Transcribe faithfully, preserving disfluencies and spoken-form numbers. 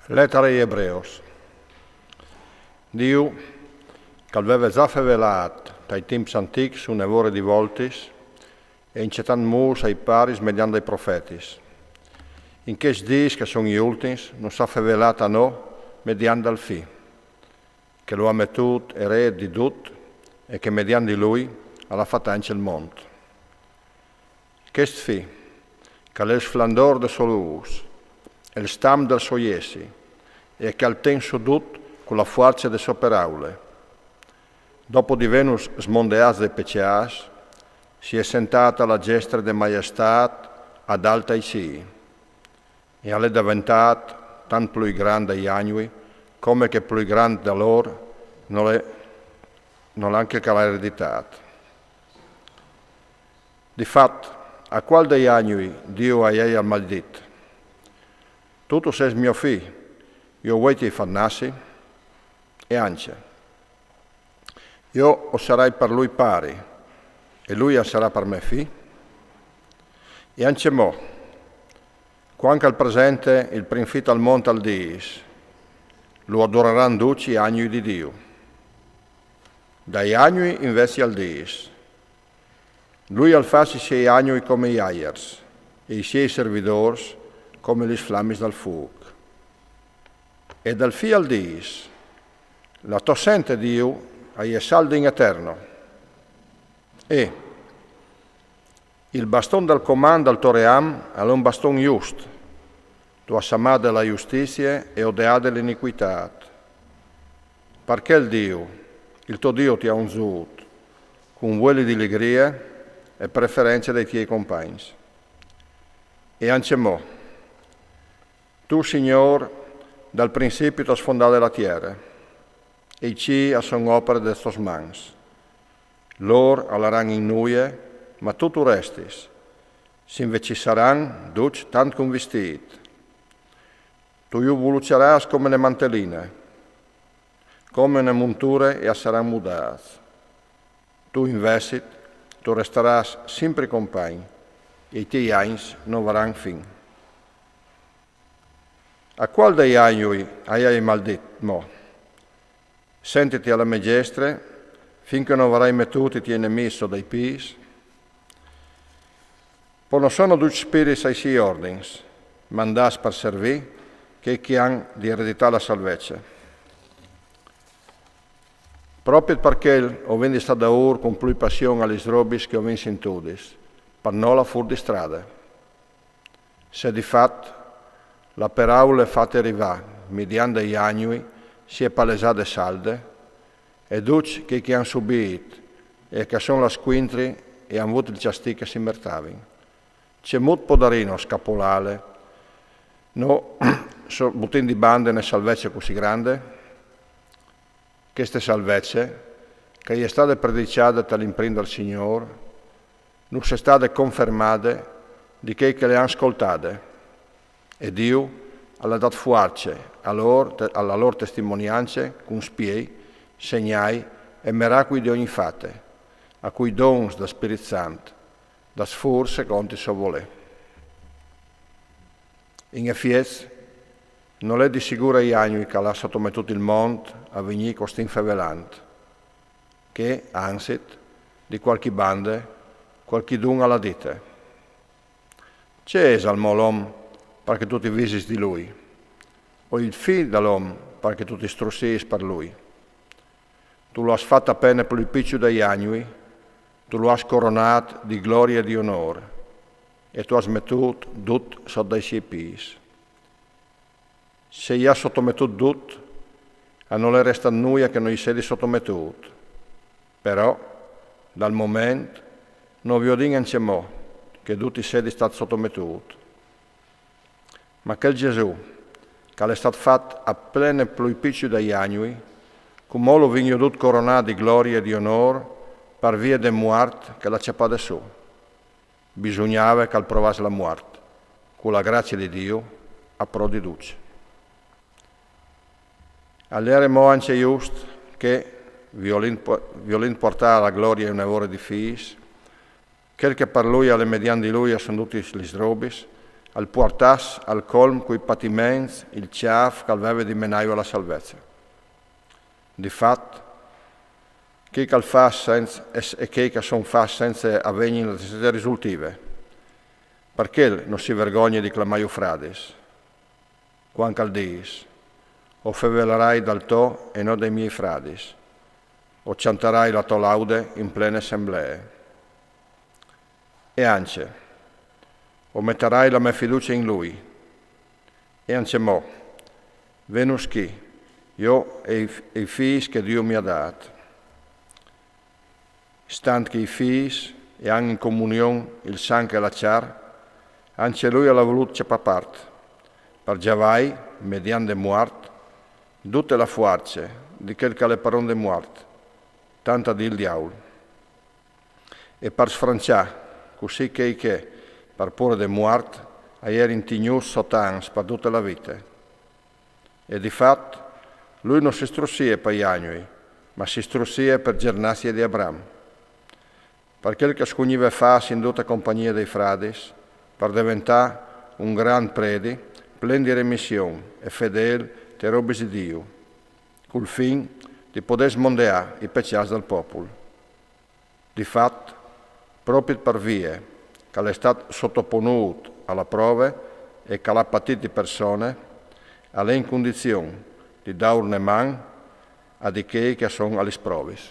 Letare ai Ebreos. Diu, che al veve za fevelât tai timps antics une vore di voltis, e in cetant mûts ai paris mediant dai profetis, in chescj dîs che a son i ultins nus à fevelât a nô mediant dal Fi, che lu à metût erêt di dut e che mediant di lui al à fat ancje il mont. Chest Fi, che al è il sflandôr de sô lûs, e il stam dal so jessi, e che al ten sù dut cu la fuarce de sô peraule, dopo di vênus smondeâts dai pecjâts, si è sentât a la gjestre de maiestât adalt ai cîi, e al è deventât tant plui grant dai agnui, come che plui grant da lôr nol è, nol è ancje che la ereditât. Di fat, a cuâl dai agnui Diu aial mâl dit: Tu tu sês gno Fi, jo vuê ti ai fat nassi? E ancje: Jo o sarai par lui pari, e lui al sarà par me fi? E ancjemò, cuant che al presente il prin Fi tal mont al dîs: Lu adoraràn ducj i agnui di Diu. Dai agnui invezit al dîs: Lui al fâs i siei agnui come i aiars, e i siei servidôrs come lis flamis dal fûc. E dal Fi al dîs: La tô sente, Diu, e je salde in eterno. E il baston dal comant dal to ream al è un baston just. Tu âs amade la justizie e odeade l'inicuitât. Par chel Diu, il to Diu, ti à unzût cun vueli di ligrie e preference dai tiei compagns. E ancjemò: Tu, Signôr, dal principi tu âs fondade la tiere, e i cîi a son opare des tôs mans. Lôr a laran in nuie, ma tu tu restis. Si invecissaran ducj tant che un vistît. Tu ju vuluçarâs come une manteline, come une monture e a saran mudâts. Tu invezit, tu restarâs simpri compagn, e i tiei agns no varan fin. A cuâl dai agnui aial mâl dit mo: Sentiti a la mê gjestre, fin che no varai metût i tiei nemîs sot dai pîts? Po no sono ducj spirits ai siei ordins, mandâts par servî chei che a àn di ereditâ la salvece? Propit par chel o vin di stâ daûr cun plui passion a lis robis che o vin sintudis, par no lâ fûr di strade. Se di fat la peraule fate rivâ midiant dai agnui si è palesade salde, e ducj chei che a àn subît e che a son là scuintri a àn vût il cjastì che si mertavin. Cemût podarino scapolâle, no, so, butint di bande une salvece cussì grande? Cheste salvece, che e je stade prediciade tal imprin dal Signôr, nus è stade confermade di chei che le àn scoltade, e Diu al à dât fuarce a lôr, te-, a la lôr testimoniance cun spiei, segnâi e meracui di ogni fate, a cui dons dal Spirit Sant, dâts fûr secont il so volê. In efiets, nol è di sigûr ai agnui che al à sotometût il mont a vignî costin fevelant, che, anzit, di cualchi bande, cualchidun al à dite: Ce isal mo l'om par che tu ti visis di lui? O il fi dal om par che tu ti strussiis par lui? Tu lu âs fat a pene plui piçul dai agnui, tu lu âs coronât di glorie e di onôr, e tu âs metût dut sot dai siei pîts. Se i à sotometût dut, a no le reste nuie che no i sedi sotometût. Però, dal moment, no viodìn ancjemò che dut i sedi stât sotometût. Ma chel Gjesù, che al è stât fat a pene plui piçul dai agnui, cumò lu vin viodût coronât di glorie e di onôr par vie de muart che al à cjapade sù. Bisugnave che al provàs la muart, cu la gracie di Diu, a pro di ducj. Al jere mo ancje just che, violint po-, violint puartâ a la glorie une vore di fîs, chel che par lui al è mediant di lui a son dutis lis robis, al puartàs al colm cui patiments il cjâf ch'al veve di menâju a la salvece. Di fat, chei ch'al fâs senz-, e, e chei ch'a son fâs cence a vegnin la stesse risultive. Par chel no si vergogne di clamâju fradis. Cuant ch'al dîs: «O fevelarai dal to e no dai miei fradis, o cjantarai la to laude in plene assemblee». E ancje: «O metarai la mê fiducie in lui». E ancjemò: «Venus chi, jo e i f-, e i fîs che Diu mi à dât». Stant che i fîs e àn in comunion il sanc e la cjar, ancje lui al à volût cjapâ part, par gjavai, mediant de muart, dute la fuarce di chel ch'al è paron de muart, tant a dî il diaul. E par sfrancjâ cussì chei che, par pôre de muart, a jerin tignûts sot ans par dute la vite. E di fat, lui no si strussie pai agnui, ma si strussie par gjernazie di Abram. Par chel ch'a scugnive fâ in dute compagnie dai fradis, par deventâ un grant predi, plen di remission e fedêl te robis di Diu, cul fin di podê smondeâ i pecjâts dal popul. Di fat, propit par vie ch'al è stât sotoponût a la prove e ch'al à patît di persone, al è in condizion di dâur une man a di chei che a son a lis provis.